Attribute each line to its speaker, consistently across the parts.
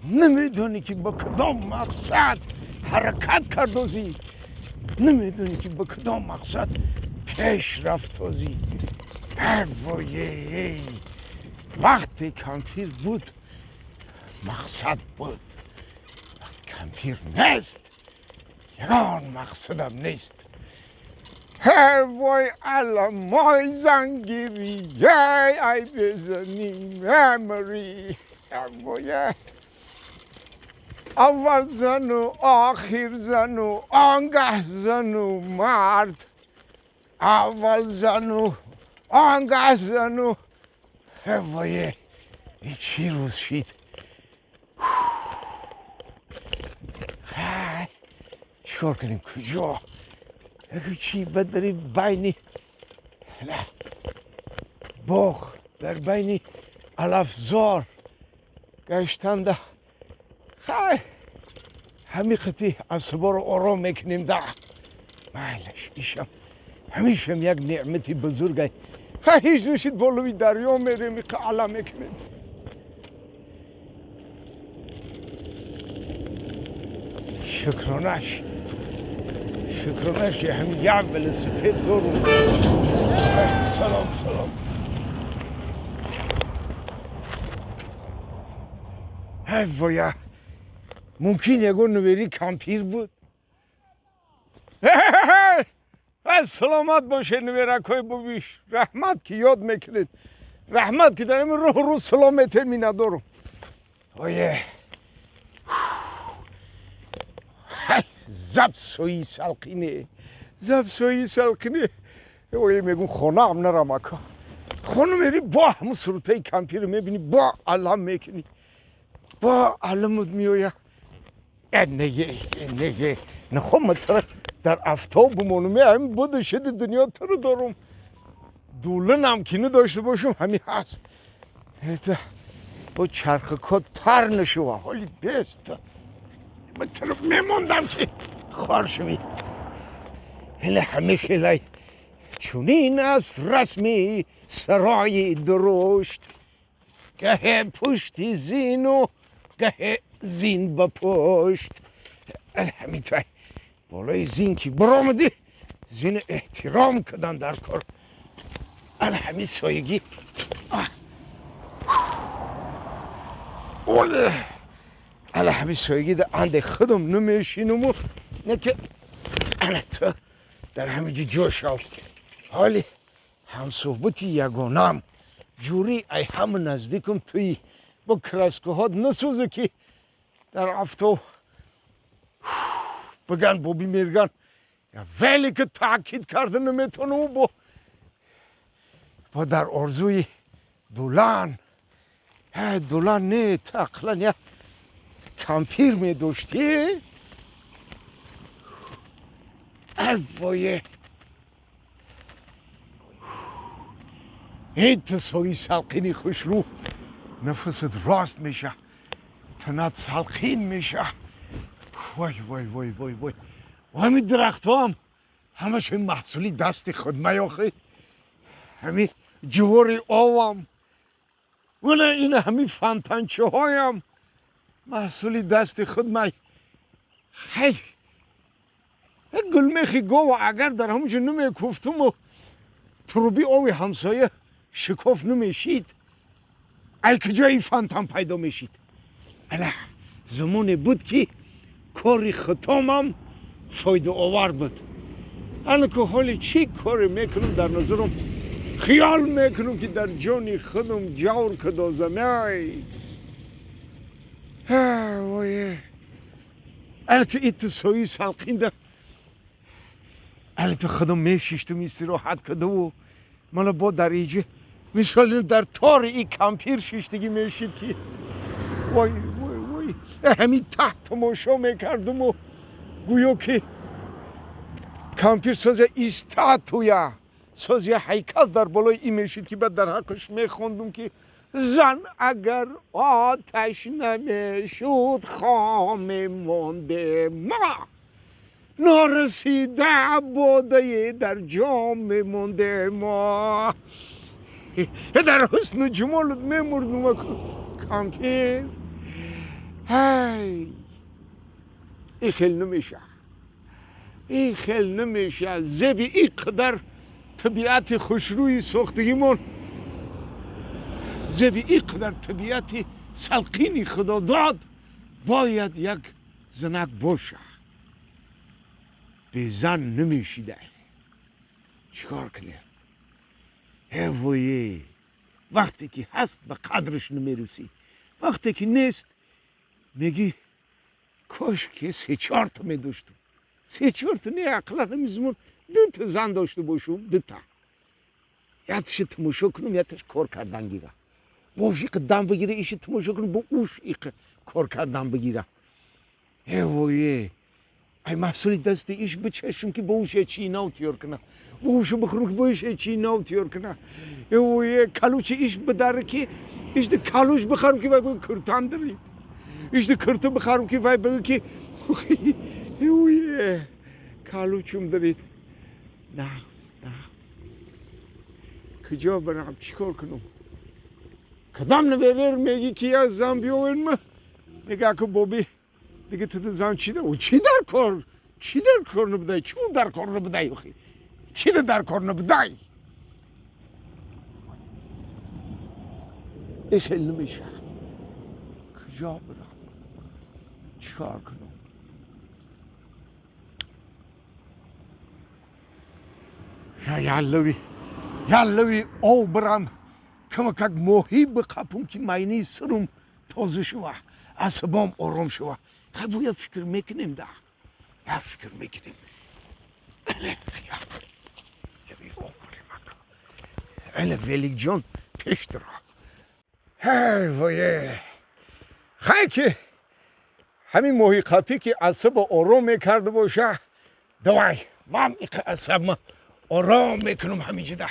Speaker 1: Намедонӣ ки ба кадом мақсад ҳаракат кардозӣ, намедонӣ ки ба кадом мақсад пеш рафтозӣ. Вой, вақте кампир буд, мақсад буд, вақте кампир нест, ягон мақсадам нест. Вой, аламой зангирӣ, ай безанӣ мемарӣ. Вой, аввал зану охир зану онгаҳ зану мард, аввал зану онгаҳ зану. Вой, ин чӣ рӯз шид? Чикор кунем, куҷо чӣ бадари байни боғ, дар байни алафзор гаштанда. Хай, ҳамин қити асборо ором мекунем да. Майлаш, ишам ҳамишам як неъмати бузургай. Ҳеҷ нушид, болои дарё мерем, иқа ала мекунем. Шукронаш, шукронаш ки ҳамин як велосипед дорум. Салом, салом. Воя, мумкин ягон нувери кампир буд. Саломат бошед, нуверакҳои бубиш, раҳмат ки ёд мекунед, раҳмат ки дар ин роҳ рӯз салом метед, миннатдорум. Ое, заб сои салқине, заб сои салқине. Ое, мегум, хонаам нарам, ака. Хона мери, бо ҳамун сурутаи кампирро мебинӣ, бо алам мекунӣ, бо аламут меояд. Неге, неге, нахом тара дар афтоб бимонум, ҳамин буду шуди дунё туро дорум. Дуланам ки надошта бошум, ҳамин ҳаст. Бо чархакот тар нашува, ҳоли бест. Ман туро мемондам ки хор шавӣ. Ина ҳамин хелай, чунин аст расми сарои дурушт, гаҳе пушти зину гаҳе зин ба пушт. Ҳамин тай болои зин ки баромадӣ, зина эҳтиром кардан дар кор. Ана ҳамин соягӣ, ана ҳамин соягӣ да анде худам намешинуму не ки ана ту дар ҳамин ҷо ҷо шав. Ҳоли ҳамсӯҳбати ягонам, ҷурӣ ай ҳама наздикум туи, бо краскаҳот насӯзу ки дар афтоб биган боби мерган. Вале ки таъкид карда наметавонам, бо дар орзуи дулан. Дулан не, ту ақлан як кампир медоштӣ. Вое, ин ту сои салқини хушрӯ, нафасат рост меша, танат салқин меша. Вой, вой, вой, вой, вой, ҳамин дарахтҳоам ҳамаш ин маҳсули дасти худмай охи, ҳамин ҷувори овам, вана ин ҳамин фонтанчаҳоям маҳсули дасти худмай. Ҳай, гулмехи гова агар дар ҳамонҷо намекуфтуму труби ови ҳамсоя шикоф намешид, ай куҷои фонтан пайдо мешид? Ала замоне буд ки кори хитомам фоидаовар буд. Ана ки ҳоли чӣ коре мекунам, дар назарам хиёл мекунам ки дар ҷони худам ҷавр кадозам. Ай вое, ала ки иту сои салқинда, ала ту худам мешиштум, истироҳат кардаву мана бо дар иҷа мисоли дар тори и кампир шиштагӣ мешид ки вой, вой, вой, ҳамин таҳт тамошо мекардуму гӯё ки кампир созя истатуя, созя ҳайкал дар болои ин мешид ки баъд дар ҳаққаш мехондум ки зан агар оташ намешуд, хоме монде ма, норасида бодае дар ҷо мемонде мо. Дар ҳусну ҷамолат мемурдум, кампир. ای این خیلی نمیشه، این خیلی نمیشه. زبی اینقدر طبیعت خوشروی ساختگیمون، زبی اینقدر طبیعت سلقینی خدا داد، باید یک زنک باشه. به زن نمیشیده. چیکار کنیم؟ ای وای، وقتی که هست به قدرش نمیرسی، وقتی که نیست میگی کاش که 3-4 تا میداشتم. 3-4 تا نه، اقلا همیزمون 2 تا زن داشته باشم، 2 تا. یکیش تماشا کنم، یکیش کار کردن گیره. باش ایق دم بگیره، ایش تماشا کنم، با اوش ایق کار کردن بگیره. ای وای، ای محصول دست ایش بچشم که با اوش چی ناو تیار کنه، با اوش بخورم که با ایش چی ناو تیار کنه. ای وای، کلوچ ایش بداره که ایش ده کلوچ بخرم که وای بگه کرتان دارید، ایش ده کرتو بخرم که وای بگه که ای وای کلوچم دارید. نه نه، کجا برم؟ چیکار کنم؟ کدام نویرر میگی که یا زن بیاورم؟ میگه که بابی دیگه تو زن چی در؟ چی در کار؟ چی در کار نبودای؟ چون در کار نبودای؟ چی در کار نبودای؟ این خیلی نمیشه. کجا برم؟ چیکار کنم؟ یا یالوی او برم کمکک ماهی بقپم که ماینی سرم تازه شوه، عصبام آرام شوه. خب یه فکر میکنیم ده، یه فکر میکنیم. اله ولی جان پیش درا. هی وای، خیلی که همین ماهی قپی که عصب آرام میکرده باشه، دوای من عصب آرام میکنم همینجا ده.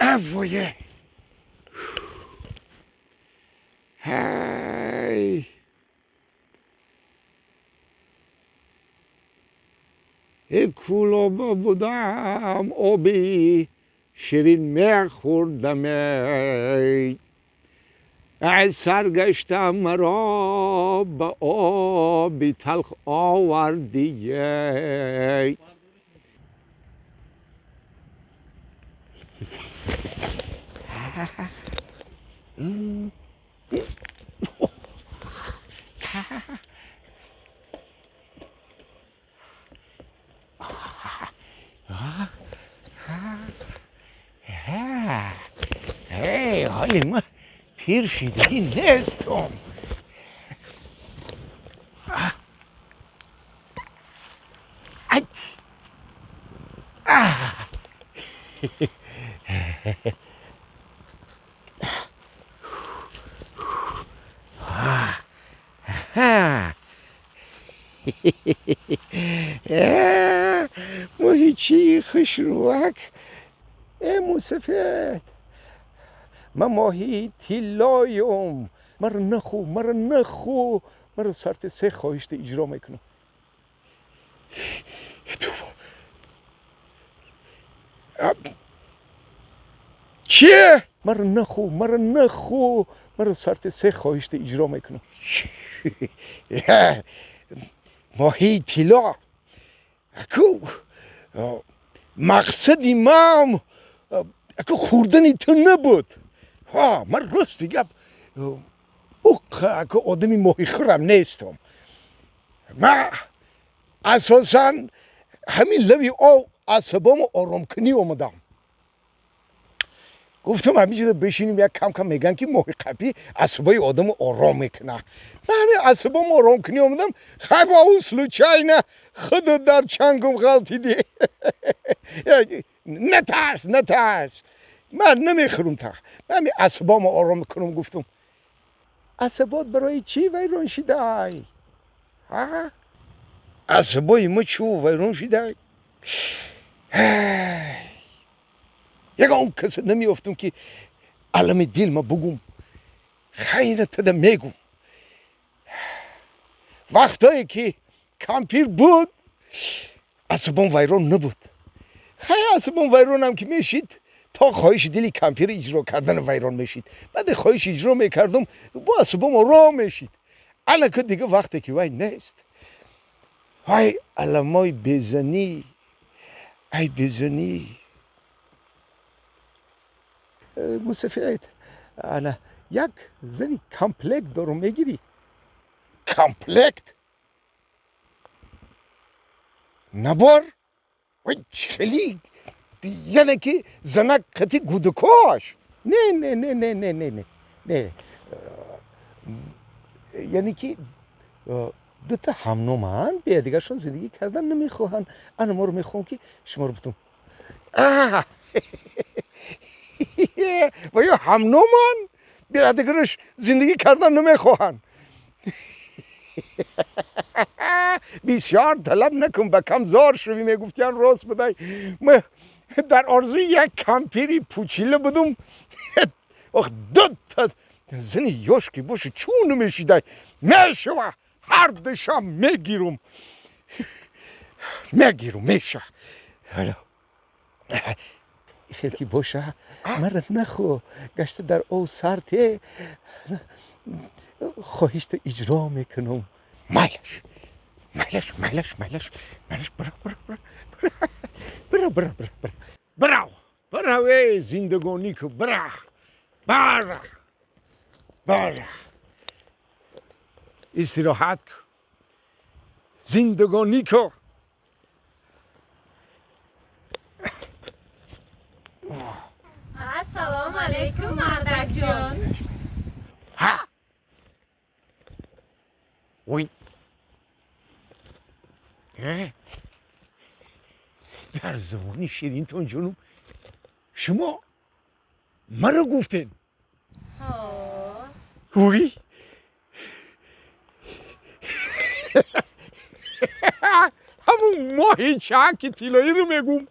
Speaker 1: ای وای، هی ای کولابا بودم آبی شیرین میخوردم، ای سرگشتم مرا به آبی تلخ آوردی. ای حالی ما پیر شدگی نیستم. ماهیچی خوشروک، ای موسفید، من ماهی تیلایم، مرا نخو، مرا نخو، مرا سرت 3 خواهشت اجرا میکنم. چیه؟ مرا نخو، مرا نخو، مرا سرت 3 خواهشت اجرا میکنم. ماهی تیلا، اکو مقصدی مام اکو خوردنی تو نبود. ها، من راست گپ اکو آدمی ماهی خورم نیستم. من اساسا همین لبی آو عصبام آرام کنی اومدم. گفتم همینجا بشینیم یک کم کم، میگن که ماهی قپی عصبای آدم آرام میکنه. من همین عصبام آرام کنی اومدم. خب او случайно خود در چنگم غلطیدی. نترس نترس، من نمیخورم تا من همین عصبام آرام میکنم. گفتم عصبات برای چی ویران شده؟ ها؟ عصبای ما چو ویران شده؟ یگان کس نمیافتم که علم دل ما بگم، خیر تده میگم. وقتایی که کمپیر بود عصبام ویران نبود. خیلی عصبام ویرانم که میشید تا خواهش دلی کمپیر اجرا کردن ویران میشید. بعد خواهش اجرا میکردم با عصبام آرام میشید. Алака дига вақте ки вай нест, вай аламои безанӣ, ай безанӣ. Мусафед, ана як зани комплект дорум, мегирӣ? Комплект? Набор? Вай хеле, яъне ки занак қати гудакош? Не, не, не, не, не, не, не, не, яъне ки дута ҳамномаанд, беядигаршон зиндагӣ кардан намехоҳанд. Ана моро мехоҳам ки шуморо бутум. Ва ё ҳамноманд, беядигараш зиндагӣ кардан намехоҳанд. Бисёр талаб накун, ба кам зор шавӣ, мегуфтиян, рост будай. Ма дар орзуи як кампири пучила будум. Ох, дута зани ёш ки боша, чун намешидай? Мешава, ҳар душам мегирум, мегирум, меша. Хел ки боша, мара нахо, гашта дар ов сарте хоҳишта иҷро мекунам. Майлаш, майлаш, майлаш, майлаш, майлаш, бира, бира, бира, бира, бира, бира, бира, бирав, бирав, эй зиндагонӣ ку, бира, бара, бара, истироҳат ку, зиндагонӣ ку.
Speaker 2: Ассалому алайкум, мардакҷон.
Speaker 1: Ҳа, ой, дар забони ширинтон ҷонум, шумо маро гуфтед? Ой, ҳамун моҳи чаки тиллоиро мегум.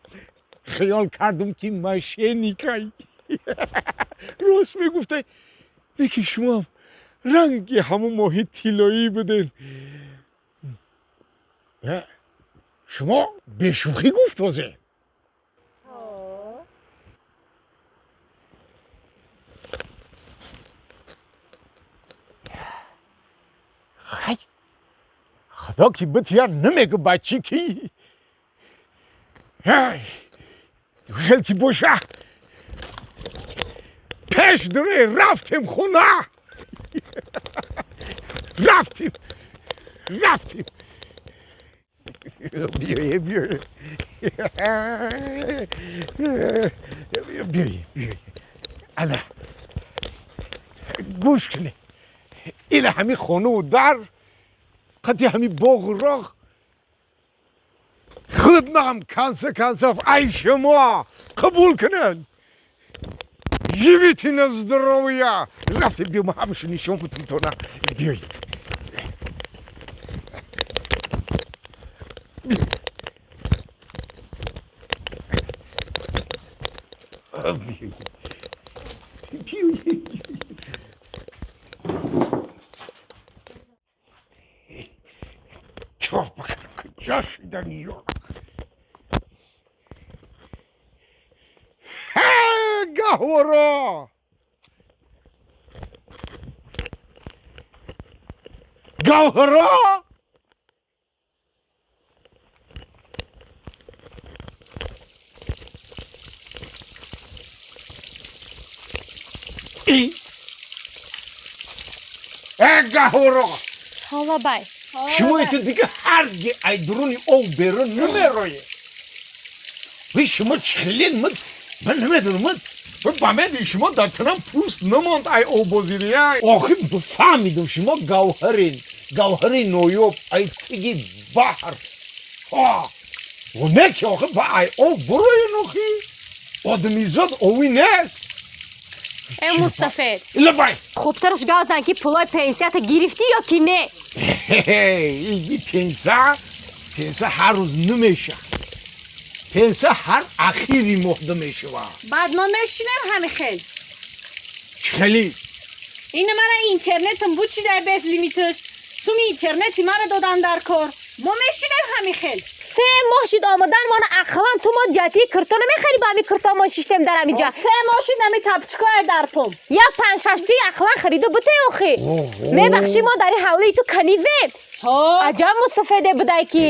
Speaker 1: Хиёл кардум ки мошенникай. Рост мегуфтай, лекин шумоам ранги ҳамун моҳи тиллоӣ будед. Шумо бешӯхӣ гуфт ҳозир? Хай, худо ки битияр, намегӯ бачи ки. Хел ки боша, пеш дуре, рафтем хона, рафтем, рафтем. Биёе, биёе, биёе, биёе. Ана гӯш кунед, ина ҳамин хонаву дар қати ҳамин боғу роғ худнам конце концов ай шумо қабул кунед. Живите на здоровье. Рафтем, биё, ма ҳамашу нишон бутум тона. Биёй. Биёй. Куҷо шидан ё? Гаҳворо, гавҳаро, э гаҳворо.
Speaker 2: Ҳолабай.
Speaker 1: Шумо это дига ҳарги ай дуруни ов берун намероед. Ви шумо чихелен, ман намедонам, ман фаҳмедем, шумо дар танам пӯст намонд ай овбозирия. Охир фаҳмидум, шумо гавҳарин, гавҳари ноёб ай тиги баҳр. Не ки охир ба ай ов буроен, охи одамизод овӣ нест.
Speaker 2: Э мустафед,
Speaker 1: лабай.
Speaker 2: Хубтараш гап зан, ки пулои пенсията гирифтӣ ё ки не?
Speaker 1: И пенса, пенса ҳар рӯз намеша, пенса ҳар ахири моҳ намешавад.
Speaker 2: Баъд мо мешинем ҳами хел?
Speaker 1: Хеле.
Speaker 2: Ина мара интернетам бучидай, без лимиташ суми интернети мара додан дар кор. Мо мешинем ҳами хел? 3 моҳ шид омадан мона ақлан ту мо ҷати кирто намехари ба ҳами кирто мо шиштем дар ҳамиҷа.
Speaker 3: 3 моҳ шид ҳами тапчикоя дар пом.
Speaker 2: Я 5-6 ақлан хариду буте охи. Мебахши мо дар ин ҳавлии ту канизем. Аҷаб мусафеде будай ки.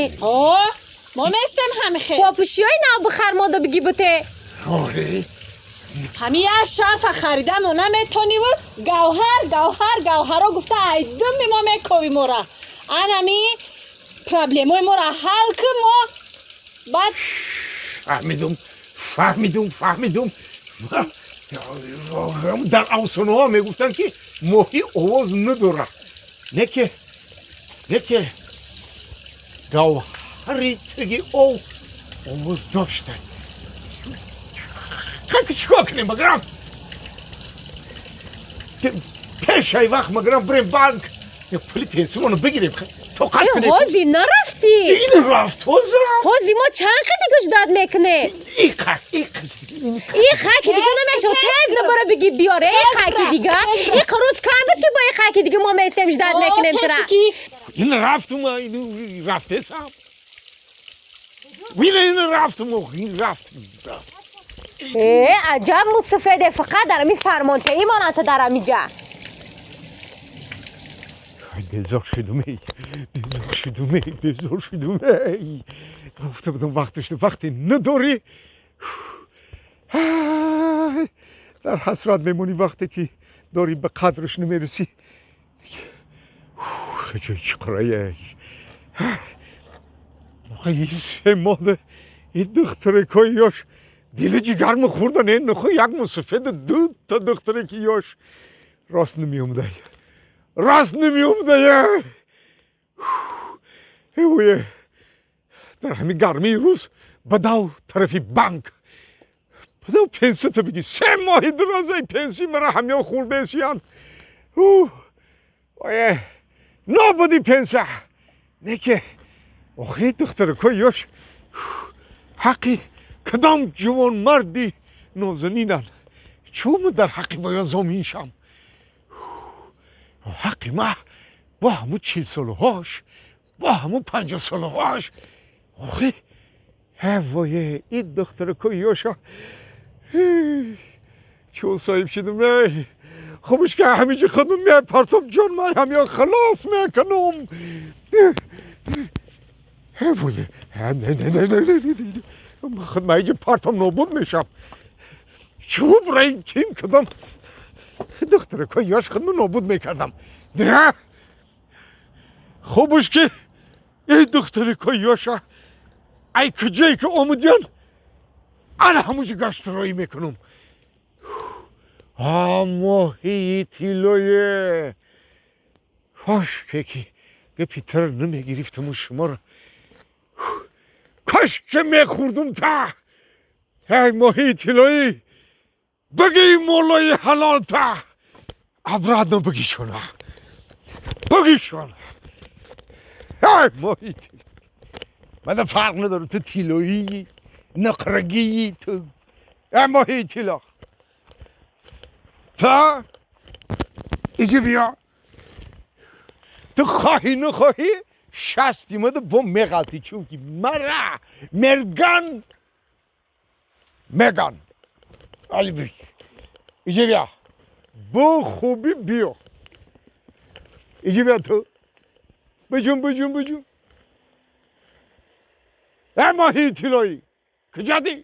Speaker 3: Мо местем ҳами хел.
Speaker 2: Попушиёи нав бихар мода биги буте.
Speaker 3: Ҳами як шарфа харидамо наметониву гавҳар гавҳар гавҳаро гуфта айдуми мо мекови мора. Анами проблемои мора ҳал кун мо баъд
Speaker 1: фаҳмидум. Дар афсонаҳо мегуфтанд ки моҳӣ овоз надорад. Неке гавҳари таги ов овоз доштад. Как чикор кунем магарам? Пешай вақт магарам бирем банк пули пенсимонро бигирем. Тоқат кунем.
Speaker 2: Ҳози нарафтӣ.
Speaker 1: Ин рафт ҳозам.
Speaker 2: Ҳози мо чанд қи дига ждат мекунем? И хаки дига намешавад. Тез набара биги биёре. И хаки дига. И рӯз кам буд ки бо и хаки дига мо местем ждат мекунем тура.
Speaker 1: Ин рафтум, ин рафтесам. Ин рафтум, ин рафтум.
Speaker 2: Аҷаб мусафеде фақат дар ҳамин фармонтаӣ монанд дар ҳамиҷа.
Speaker 1: Дилзор шудум, дилзор шудум, дилзор шудум. Гуфта будам вақташ вақте надорӣ. Дар ҳасрат мемонӣ вақте ки дорӣ ба қадраш намерасӣ. Чӣ қурая. Се моҳ ин духтаракои ёш дили ҷигармо хӯрдан. Нухо як мусафеда ду та духтараки ёш рост намеомадай. Рост намеомадая. Ӯе дар ҳамин гармии рӯз бадав тарафи банк. Бадав пенсията биги. 3 моҳи дарозаи пенсии мара ҳамён хӯрдесиянд. Ое нобуди пенсия. Неке охи духтаракои ёш ҳаққи кадом ҷавонмарди нозанинанд. Чун дар ҳаққи бояд зомин шам? Ҳаққи ма бо ҳамун 40 солаҳош, бо ҳамун 50 солаҳош. Охи ҳавое ин духтаракои ёша чун соҳиб шудум. Хубш ки ҳамиҷа худам мепартом ҷон ман ҳамён халос мекунам. ҳавое худ ман иҷа партом нобуд мешам. Чӯ барои ким кадом духтаракои ёш худмо нобуд мекардам. Не хубш ки ин духтаракои ёша ай куҷое ки омадиян ана ҳамуҷа гаштроӣ мекунам. Моҳии тиллое кошке ки гапи тара намегирифтаму шуморо кошке мехӯрдум та. Ай моҳии тиллоӣ баги молои ҳалол та обратно багишона багишона. Ай моҳии тиллоӣ мана фарқ надорад ту тиллоӣ нақрагии ту. Ай моҳии тилло та иҷи биё. Ту хоҳӣ нахоҳӣ шасти мада бо меғалтӣ, чунки мара мерган меган. Иҷи биё бо хубӣ биё. Иҷи биё ту биҷун биҷун биҷун. Эй моҳии тиллоӣ куҷодӣ?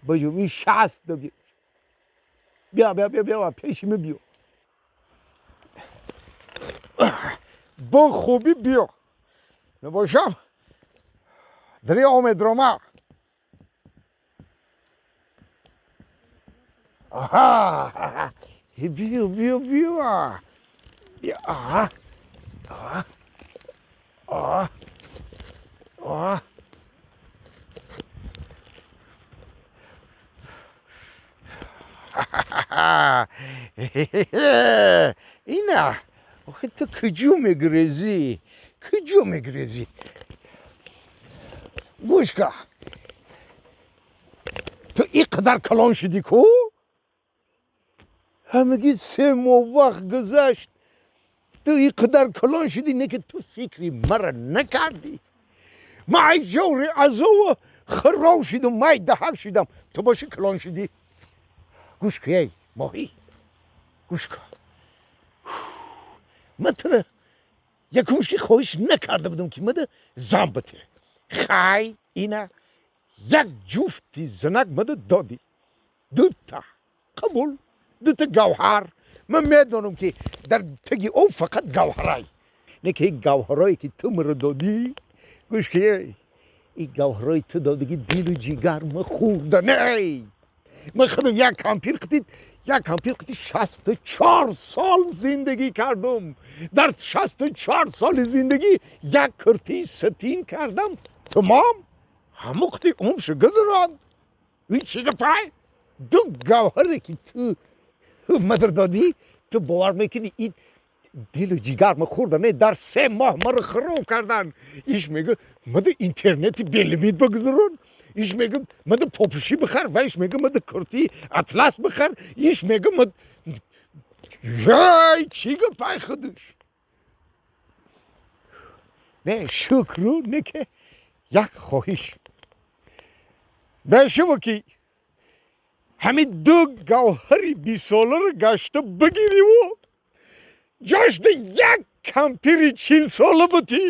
Speaker 1: Биҷун ин шаст биё. Биё биё биё биё пеши ман биё. Бо хубӣ биё. Набошам дари омедрома. Аҳа биё биё биё. Аҳа аҳа аҳа аҳа. Ина охи ту куҷо мегурезӣ? Куҷо мегурезӣ? Гӯш ка, ту ин қадар калон шудӣ ку? Ҳамагӣ 3 моҳ вақт гузашт. Ту ин қадар калон шудӣ, не ки ту фикри мара накардӣ. Ман ай ҷаври азову хиров шудам, май даҳак шудам, ту бошӣ калон шудӣ. Гӯш кун, эй моҳӣ, гӯш кун. Ман тура якумш ки хоҳиш накарда будам, ки мада зан бите. Хай, ина як ҷуфти занак мада додӣ, дута, қабул, дута гавҳар. Ман медонам, ки дар таги об фақат гавҳарай. Не ки гавҳарое ки ту маро додӣ, гӯш ки, ин гавҳарои ту додагӣ дилу ҷигар ма хӯрда не. Ман худам як кампир қити 64 сол зиндагӣ кардам. Дар 64 соли зиндагӣ як куртии сатин кардам, тамом. Ҳамон қити умршо гузаронд. Ин чӣ гапай? Ду гавҳаре ки ту мадр додӣ, ту бовар мекунӣ, ин дилу ҷигар ма хӯрда не, дар 3 моҳ маро хироб кардан. Иш мегӯ, мада интернети белимит бигузарон, иш мегӯ, мада попушӣ бихар, ва иш мегӯ, мада куртии атлас бихар, иш мегӯ, мад й чӣ гапай худуш? Не, шукру, не ки як хоҳиш бешуво, ки ҳамин ду гавҳари бисоларо гашта бигириву ҷошда як кампири 40-сола бутӣ.